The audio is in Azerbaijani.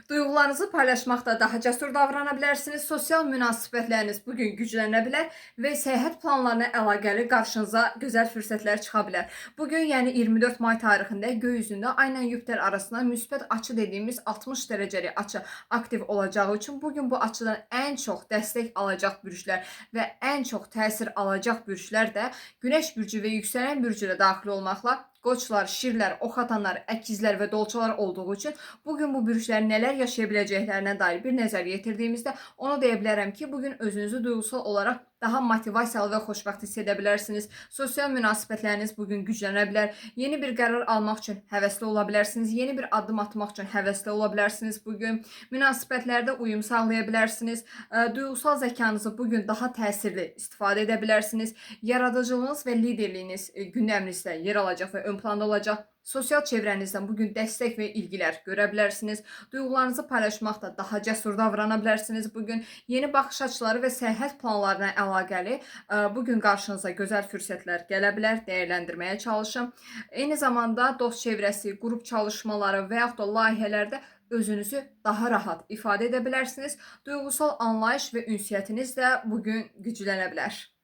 Duyğularınızı paylaşmaqda daha cəsur davrana bilərsiniz. Sosial münasibətləriniz bu gün güclənə bilər və səyahət planlarına əlaqəli qarşınıza gözəl fürsətlər çıxa bilər. Bu gün, yəni 24 may tarixində göy üzündə Ay ilə Yupiter arasında müsbət açı dediyimiz 60 dərəcəlik açı aktiv olacağı üçün bu gün bu açıdan ən çox dəstək alacaq bürclər və ən çox təsir alacaq bürclər də Günəş bürcü və yüksələn bürcü də daxil olmaqla Qoçlar, şirlər, ox atanlar, əkizlər və dolçalar olduğu üçün bugün bu bürclərin nələr yaşaya biləcəklərinə dair bir nəzər yetirdiyimizdə onu deyə bilərəm ki, bugün özünüzü duyğusal olaraq daha motivasiyalı və xoşbəxt hiss edə bilərsiniz. Sosial münasibətləriniz bugün güclənə bilər. Yeni bir qərar almaq üçün həvəsli ola bilərsiniz. Yeni bir addım atmaq üçün həvəsli ola bilərsiniz bugün. Münasibətlərdə uyum sağlaya bilərsiniz. Duyğusal zəkanızı bugün daha təsirli istifadə edə bilərsiniz. Yaradıcılığınız və liderliyiniz gündəminizdə yer alacaq və ön planda olacaq. Sosial çevrənizdən bugün dəstək və ilgilər görə bilərsiniz. Duyğularınızı paylaşmaqda daha cəsur davrana bilərsiniz bugün. Yeni baxış açıları və səyahət planlarına əlaqəli bugün qarşınıza gözəl fürsətlər gələ bilər, dəyərləndirməyə çalışın. Eyni zamanda dost çevrəsi, qrup çalışmaları və yaxud da layihələrdə özünüzü daha rahat ifadə edə bilərsiniz. Duyğusal anlayış və ünsiyyətiniz də bugün güclənə bilər.